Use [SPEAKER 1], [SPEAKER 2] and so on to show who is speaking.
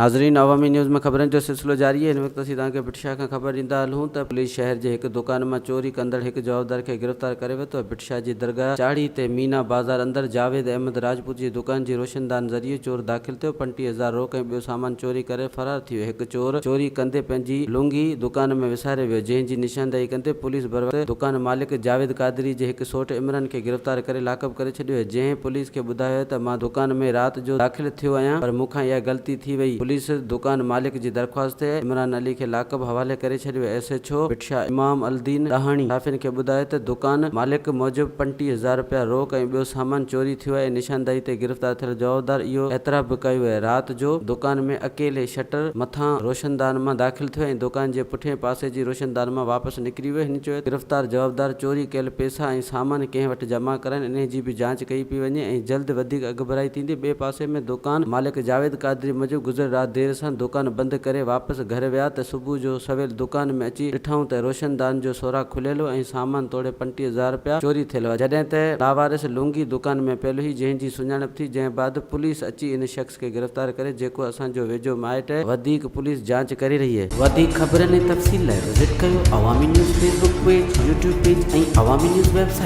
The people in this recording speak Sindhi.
[SPEAKER 1] ناظرين عوامي نيوز ۾ خبرن جو سلسلو جاري آهي هن وقت اسين توهان کي ڀٽ شاهه کان خبر ڏيندا هلون ته پوليس شهر جي هڪ دڪان مان چوري ڪندڙ هڪ جوابدار کي گرفتار ڪري ورتو آهي ڀٽ شاهه جي درگاهه چاڙهي تي مينا بازار اندر جاويد احمد راجپوت جي دڪان جي روشندان ذريعي چور داخل ٿيو 35 هزار روڪ ۽ ٻيو سامان چوري ڪري فرار ٿي ويو هڪ چور چوري ڪندي پنهنجي لونگي دڪان ۾ وساري ويو جنهن جي نشاندهي ڪندي پوليس بروقت دڪان مالڪ جاويد قادري جي هڪ سوٽ عمران کي گرفتار ڪري لاڪپ ڪري ڇڏيو آهي جنهن پوليس کي ٻڌايو ته مان دڪان ۾ رات جو داخل ٿيو آهيان پر مون کان اها غلطي ٿي وئي، پوليس دڪان مالڪ جي درخواست تي عمران علي کي لاڪپ حوالي ڪري ڇڏيو، S H O Bhit Shah Imam Uddin Dahani صحافين کي ٻڌايو ته دڪان مالڪ موجب 35 هزار رپيا روڪ ۽ ٻيو سامان چوري ٿيو آهي، نشاندهي تي گرفتار ٿيل جوابدار اهو اعتراف به ڪيو آهي رات جو دڪان ۾ اڪيلي شٽر مٿان روشندان مان داخل ٿيو ۽ دڪان جي پٺئين پاسي جي روشندان مان واپس نڪري ويو، هن چيو ته گرفتار جوابدار چوري ڪيل پئسا ۽ سامان ڪنهن وٽ جمع ڪرائين انهي جي به جاچ ڪئي پئي وڃي ۽ جلد وڌيڪ اڳڀرائي ٿيندي، ٻئي پاسي ۾ دوڪان مالڪ جاويد قادري موجب گذريل رات دير سان دوڪان بند ڪري واپس گهر ويا ته صبح جو سويل دوڪان ۾ اچي ڏٺائون ته روشن دان جو سوراخ کليل هو ۽ سامان توڙي 35 هزار رپيا چوري ٿيل هئا جڏهن ته لاوارث لونگي دوڪان ۾ پيل هئي جنهن جي سڃاڻپ ٿي جنهن بعد پوليس اچي ان شخص کي گرفتار ڪري جيڪو اسان جو ويجهو مائٽ آهي وڌيڪ پوليس جاچ ڪري رهي آهي. وڌيڪ خبرن ۽ تفصيل لاء وزٽ ڪيو Awami news Facebook page, YouTube page ۽ Awami news website.